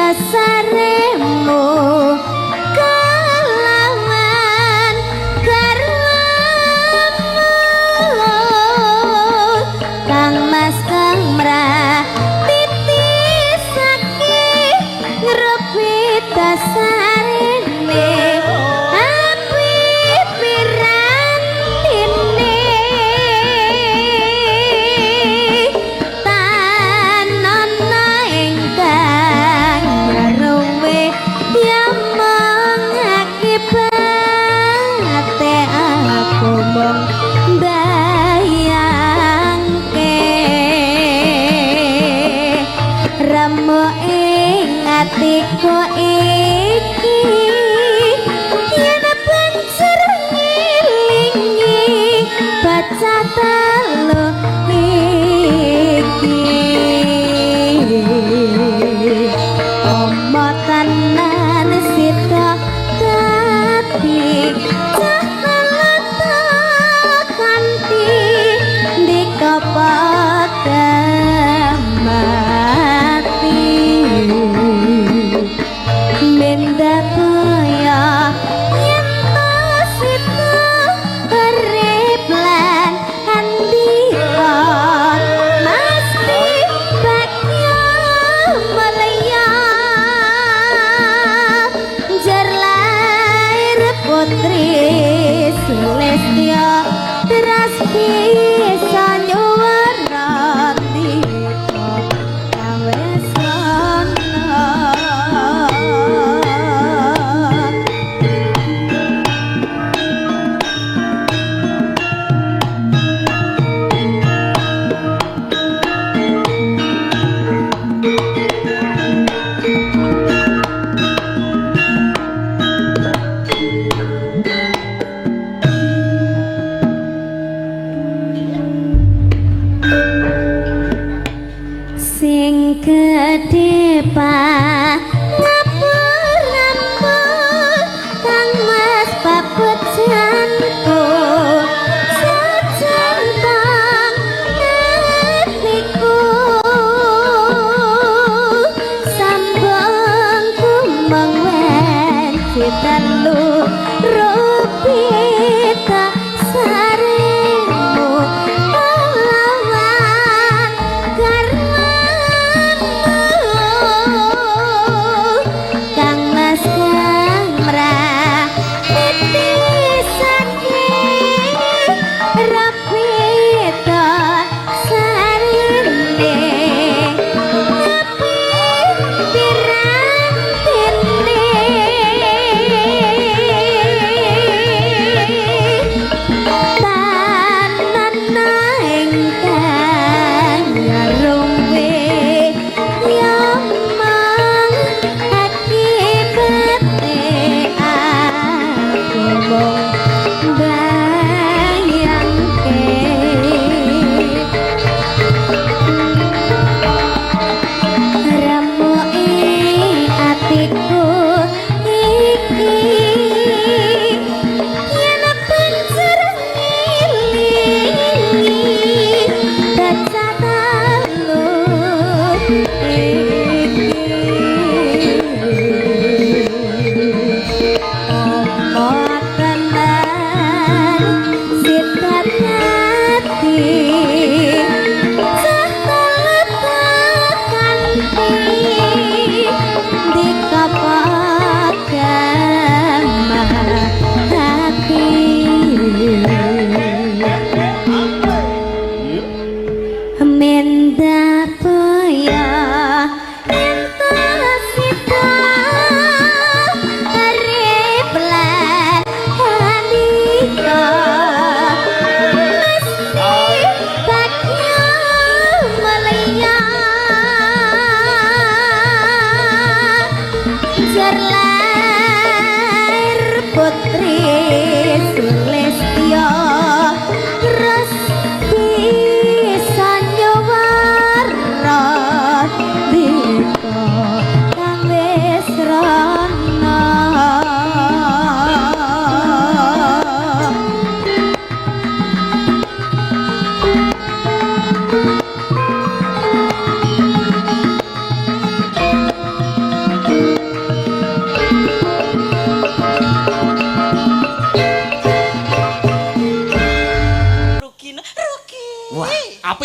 Dasaremu kelawan garwamu Kang Mas kang mratiti saking ngrupi dasarene api pirantine tanana ingkang ruwe yamong akibate aku mung mbayangke remuk ing atiku iki yen banjur ngelingi baca telu iki omo tenan sida dadi cah kanthi ndika padha mati mendakaya yen to sida urip lan andika mesti bagya mulya jar lair putri Sulistya teras bisa nyuwara ndika kawesana. Sing gedhe pangapuramu Kang Mas papejanku sejantong atiku sambung kumeng wanci telu rupita saremu kelawan garwamu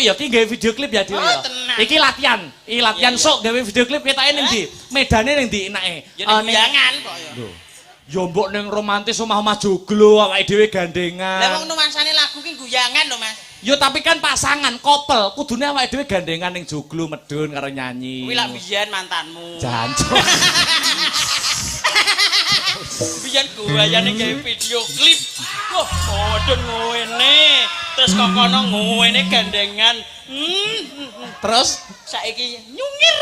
apik ya, ki gawe video klip ya dhewe ya. Iki latihan, iki latihan sok gawe video klip ketoke ning ndi? Medane ning ndi enake? Ya ning guyangan kok ya. Lho. Ya mbok ning romantis omah-omah joglo awake dhewe gandengan. Lah wong nuansane lagu ki guyangan lho, Mas. Ya tapi kan pasangan, couple, kudune awake dhewe gandengan ning joglo medun karo nyanyi. Kuwi lak biyen mantanmu. Jancuk. Biyen guayane gawe video klip. Wah, medun ngene. Terus kok kono ngene gandengan. Terus saiki nyungir.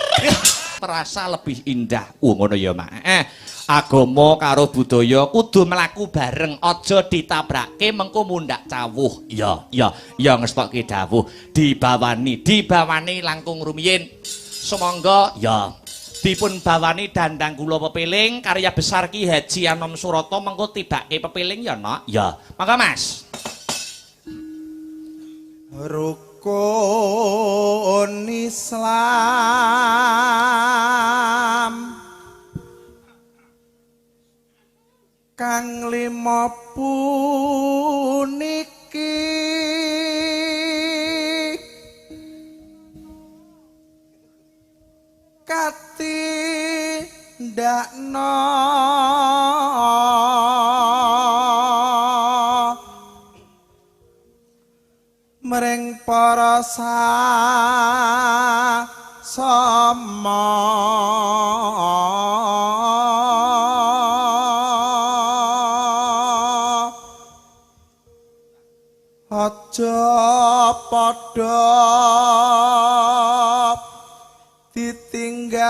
Terasa lebih indah. Ngono ya, Mak. Agama karo budaya kudu mlaku bareng, aja ditabrake mengko mundhak cawuh. Ya, ya, ya ngestokke dawuh. Dibawani, dibawani langkung rumiyin. Sumangga ya dipun bawani dandang kula pepiling karya besar Ki Haji Anom Surata mengko tibake pepiling ya, Nok. Ya. Mangga, Mas. Rukun Islam kang lima puniki katindakno mring para sama aja padha ditinggalke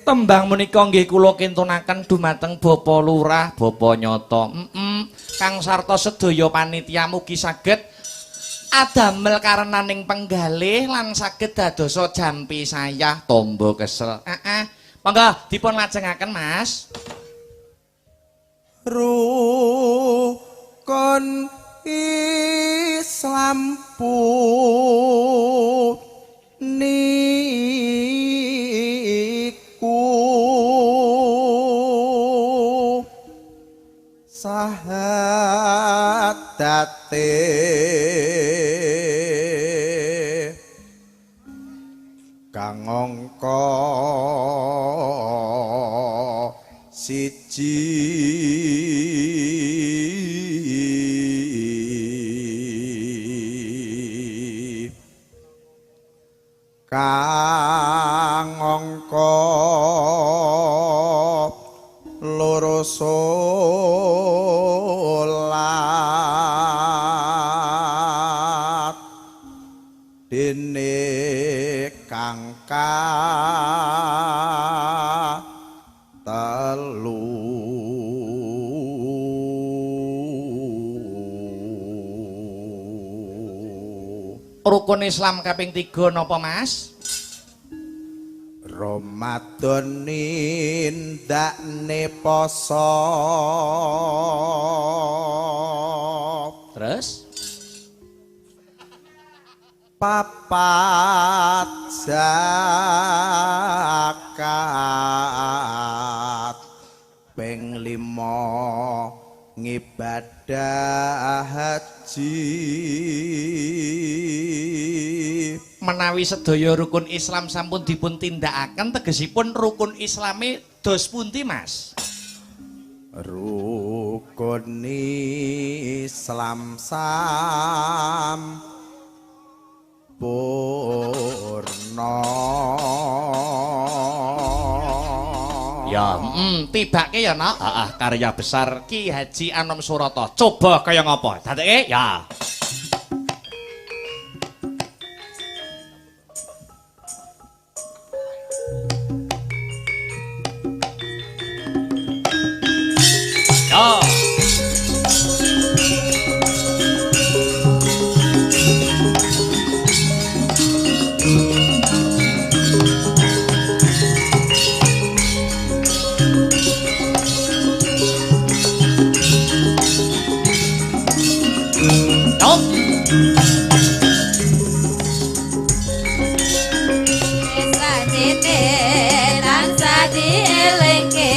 Tembang menika nggih kula kintunaken dumateng Bapak Lurah, Bapak Nyoto. Kang sarta sedaya panitia mugi saged adamel karenaning penggalih lan saged dadosa jampi sayah tombo kesel. Monggo dipun lajengaken, Mas. Rukun Islam puniku sahadate kang angka siji kang angka loro salat dene kang telu Rukun Islam kaping 3 napa, Mas? Ramadan nindakne poso. Terus papat zakat ping 5 ngibadah haji. Menawi sedaya rukun Islam sampun dipun tindakaken tegesipun rukun Islame dos pundi, Mas? Rukun Islam sampurna. Ya, tibake ya, Nak. Heeh, karya besar Ki Haji Anom Surata. Coba kaya ngapa? Dadeke ya. Ya. Sajene tansah dielingke.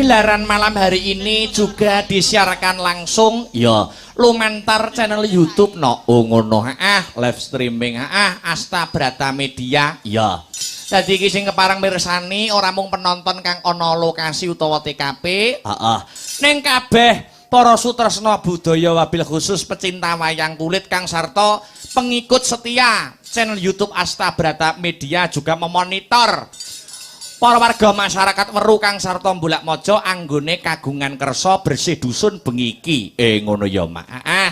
Pagelaran malam hari ini juga disiarkan langsung ya lumantar channel YouTube no. Oh ngono, heeh, live streaming heeh, Asta Brata Media ya. Dadi iki sing kepareng mirsani ora mung penonton kang ana lokasi utawa TKP, heeh. Ning kabeh para sutresna budaya wabil khusus pecinta wayang kulit kang sarta pengikut setia channel YouTube Asta Brata Media juga memonitor para warga masyarakat Weru kang sarta Bulak Mojo anggone kagungan kersa bersih dusun bengi iki. Ngono ya, Mak. Heeh.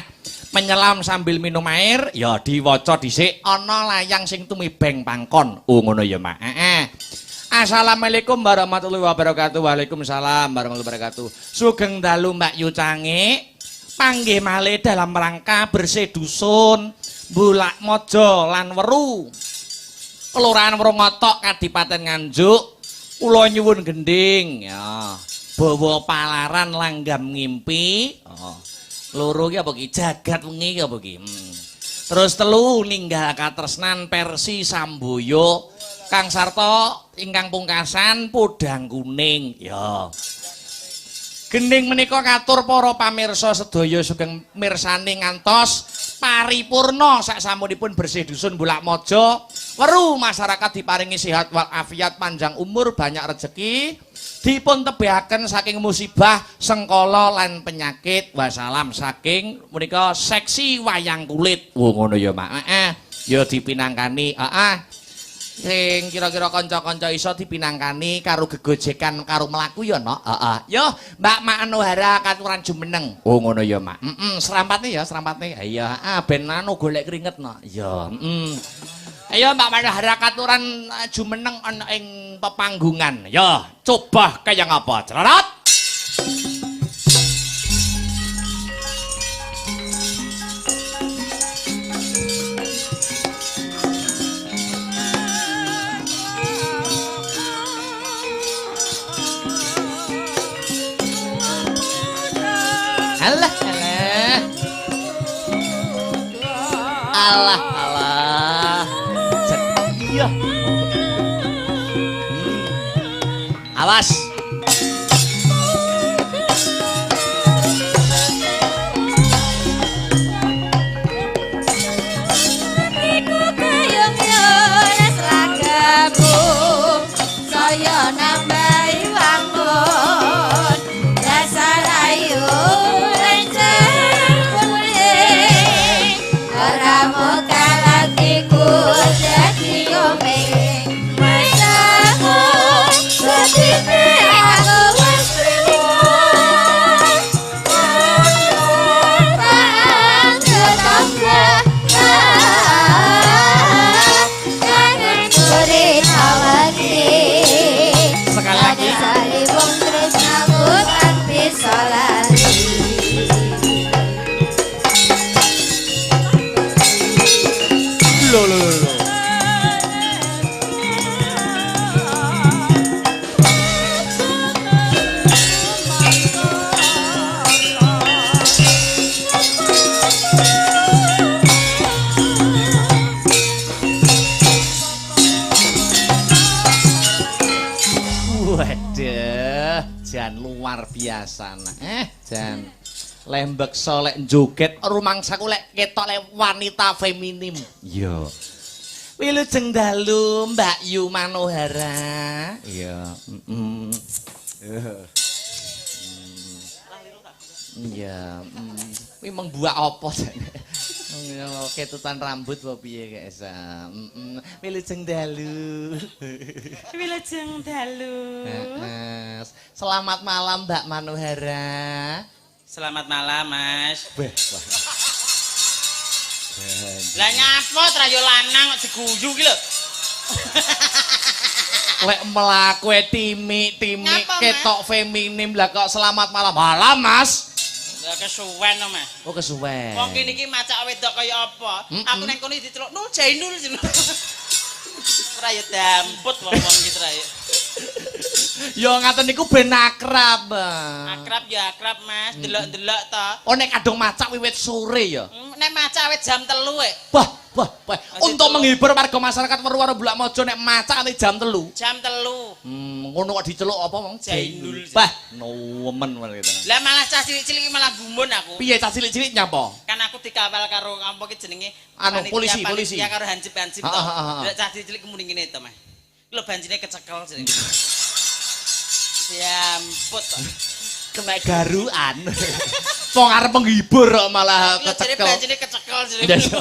Menyelam sambil minum air ya diwaca dhisik ana layang sing tumibeng pangkon. Oh ngono ya, Mak. Heeh. Assalamualaikum warahmatullahi wabarakatuh. Waalaikumsalam warahmatullahi wabarakatuh. Sugeng dalu Mbak Yu Cangik. Panggih malih dalam rangka bersih dusun Bulak Mojo lan Weru. Kelurahan Wrongotok Kadipaten Nganjuk. Kula nyuwun gending ya. Bawa palaran langgam ngimpi. Oh. Loro ki apa ki? Jagat wengi ki apa ki? Terus telu ninggal katresnan versi Samboyo kang sarta ingkang pungkasan podang kuning ya. Gending menika katur para pamirsa sedaya sugeng mirsani ngantos paripurna saksampunipun bersih dusun Bulak Mojo. Weru masyarakat diparingi sehat walafiat, panjang umur, banyak rezeki, dipun tebihaken saking musibah, sengkala lan penyakit. Wassalam saking menika seksi wayang kulit. Oh ngono ya, Mak. Heeh. Ya dipinangkani, heeh. Sing kira-kira kanca-kanca iso dipinangkani karo gegojekan karo mlaku ya, Nok. Heeh. Yo, Mbak Manohara katuran jumeneng. Oh ngono ya, Mak. Heeh, serampatne ya, serampatne. Iya, heeh, ben anu golek keringet, Nok. Iya, heeh. Ayo Mbak Manohara katuran jumeneng ana ing pepanggungan. Ya, coba kaya ngapa? Cerot. Alah, alah. Alah, alah. Iya. Awas. Iku gayung yones lagamu saya nambahi wangun dasar ayu renceng kuning ora mokal atiku dadi komeng masamu setipe aku wis trimo Sekali lagi. Lho lho lho. Waduh, jan luar biasa. Jan lembeksa lek joget rumangsaku lek ketok lek wanita feminim. Iya. Wilujeng dalu Mbak Yu Manohara. Iya, heeh. Iya, kuwi meng buak apa jane? Ketutan rambut apa piye kek esa. Heeh. Wilujeng dalu. Wilujeng dalu. Heeh. Selamat malam Mbak Manohara. Selamat malam, Mas. Wah, wah. Lah nyapa trayo lanang kok diguyu ki lho. Lek mlaku timik-timik ketok feminim lah kok selamat malam. Malam, Mas. Lah kesuwen to, Mas. Oh, kesuwen. Wong kene iki macak wedok kaya apa? Aku nang kono diceluk Nul Jainul. Ora ya damput wong-wong iki trayo. Ya ngaten niku ben akrab. Akrab ya akrab, Mas. Delok-delok to. Oh nek kadung macak wiwit sore ya. Nek macak wit jam 3 e. Wah, wah, wah. Untuk menghibur warga masyarakat Weru-weru Bulakmojo nek macak nanti jam 3. Jam 3. Ngono kok diceluk apa wong? Jainul. Wah, nemen gitu. Lah malah cah cilik-cilik malah gumun aku. Piye cah cilik-cilik nyapa? Kan aku dikawal karo apa ki jenenge? Anu polisi, polisi. Ya karo hansip-hansip to. Lah cah cilik muni ngene to, Mas. Lho banjine kecekel jenenge. Ya ampun to. Kena garuan. Wong arep menghibur kok malah kecekel. Banjine kecekel jenenge.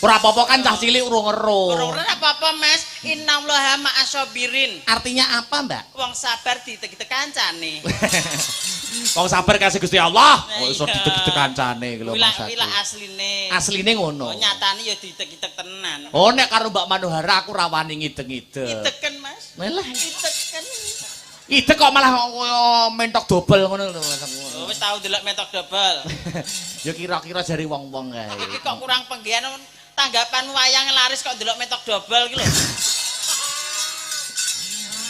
Ora apa-apa kan cah cilik urung ero. Urung ero apa-apa, Mas. Innallaha ma'asabirin. Artinya apa, Mbak? Wong sabar ditek-itek kancane. Wong sabar kasih Gusti Allah. Kok iso ditek-itek kancane iki lho Mas. Kuwi lak asline. Asline ngono. Oh, nyatane ya ditek-itek tenan. Oh, nek karo Mbak Manohara aku ra wani ngideng-ngideng. Ideken, Mas. Lah, ideken. Idek kok malah kaya mentok dobel ngono lho. Oh, wis tau delok mentok dobel. Ya kira-kira jare wong-wong kae. Iki kok kurang penggian tanggapan wayang laris kok delok mentok dobel iki lho.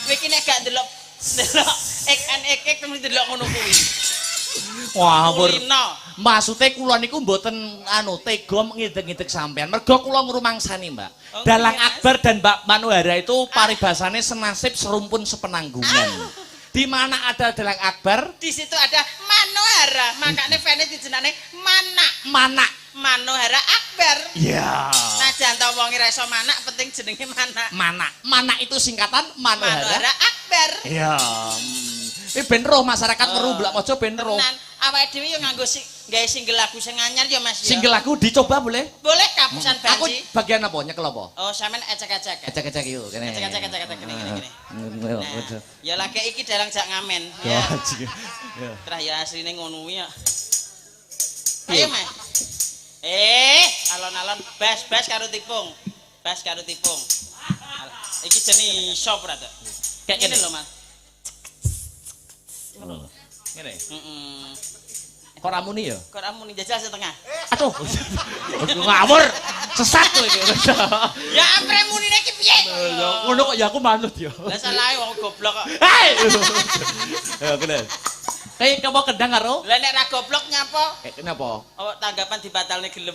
Kowe iki nek gak delok delok ek mesti delok ngono kuwi. Wah, maksude kula niku mboten anu tega ngidek-ngidek sampean. Mergo kula ngrumangsani, Mbak. Oh, Dalang Akbar dan Mbak Manohara itu paribasane senasib serumpun sepenanggungan. Di mana ada Dalang Akbar, di situ ada Manohara. Makane fane dijenane Manak. Manak. Manohara Akbar. Iya. Yeah. Najan ta wong ora iso manak, penting jenenge Manak. Manak. Manak itu singkatan Manohara, Manohara Akbar. Iya. Ini ben roh masyarakat Weru Bulakmojo ben roh. Tenan, awake dhewe yo nganggo gawe single lagu sing anyar ya Mas ya. Single lagu dicoba boleh? Boleh kapusan banci. Aku bagian apa? Nyekel apa? Oh, sampean ecek-ecek. Ecek-ecek yo kene. Ecek-ecek ecek-ecek kene kene. Ya lagi iki dalang jak ngamen. Ya. Terah ya asline ngono kuwi ya. Ayo Mas. Alon-alon bas-bas karo tipung. Bas karo tipung. Iki jenenge iso ora to? Kayak ngene lho Mas. Ngene. Heeh. Kok ra muni ya? Kok ra muni jajal setengah. Aduh. Ngawur. Sesat kowe iki. Ya ampre munine iki piye? Ya ngono kok ya aku manut ya. Lah salahe wong goblok kok. Hei. Ya kene. Kayak apa kendang karo? Lah nek ra goblok nyapa? Kayak kenapa? Oh, tanggapan dibatalne gelem.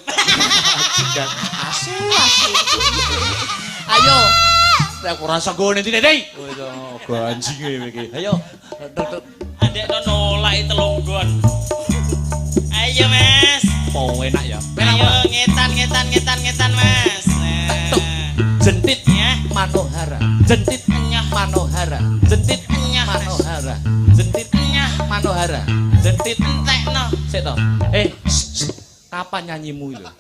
Asu asu. Ayo. Nek ora iso nggone intine, Dei. Oh, ganjinge iki. Ayo. Andekno nolak telunggon. Ayo, Mas. Po enak ya. Ayo ngetan ngetan ngetan ngetan, Mas. Nah. Jentit ya Manohara. Jentit Manohara. Jentit Manohara. Jentit Manohara. Jentit entekno. Sik to. Kapan nyanyimu lho?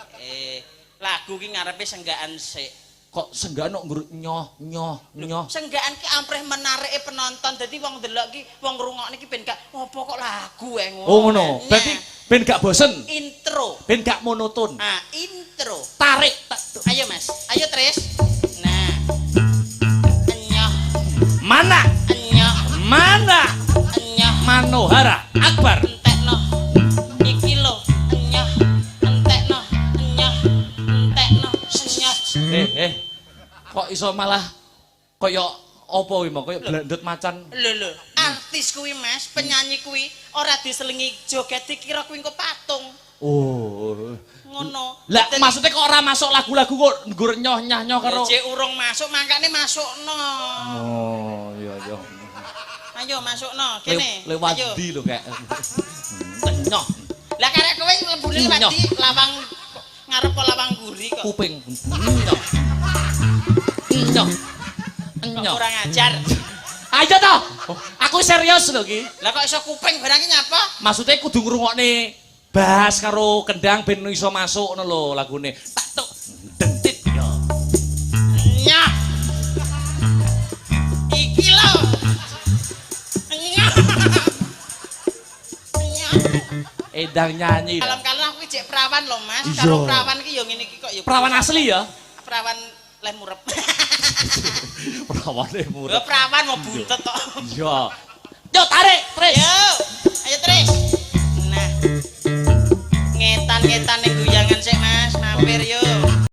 Lagu ki ngarepe senggakan sik. Kok senggakan kok ngrut nyoh nyoh nyoh. Senggakan ki amprih menarike penonton. Dadi wong ndelok ki, wong ngrungokne ki ben gak opo kok lagu ae ngono. Oh ngono. Berarti ben gak bosen. Intro. Ben gak monoton. Ah, intro. Tarik. Ayo Mas. Ayo Tris. Nah. Enyoh. Mana? Enyoh. Mana? Enyoh. Manohara Akbar. Entekno. Iki lho, enyoh. Entekno, enyoh. Entekno, enyoh. Kok iso malah kaya apa kuwi mau kaya blendut macan. Lho lho, artis kuwi Mas, penyanyi kuwi ora diselingi joget dikira kuwi engko patung. Oh. Ngono. Lah maksudnya kok ora masuk lagu-lagu kok nggur nyoh nyah nyoh karo. Jek urung masuk mangkane masukno. Oh, iya iya. Ayo masukno kene. Lewat ndi lho kek. Nyoh. Lah karek kowe mlebune lewat ndi? Lawang ngarep kok lawang mburi kok. Kuping. Nyoh. Nyoh. Nyoh. Kurang ajar. Ayo toh. Aku serius lho iki. Lah kok iso kuping barang iki nyapa? Maksudnya kudu ngrungokne bass karo kendang ben iso masuk ngono lho lagune. Tak tuk dentit yo. Nyah. Iki lho. Nyah. Nyah. Endang nyanyi. Kalem-kalem aku jek perawan lho Mas. Karo perawan iki yo ngene iki kok yo. Perawan asli ya? Perawan leh murep. Perawan leh murep. Lho perawan mau buntet kok. Iya. Yo tarik, Tris. Yo.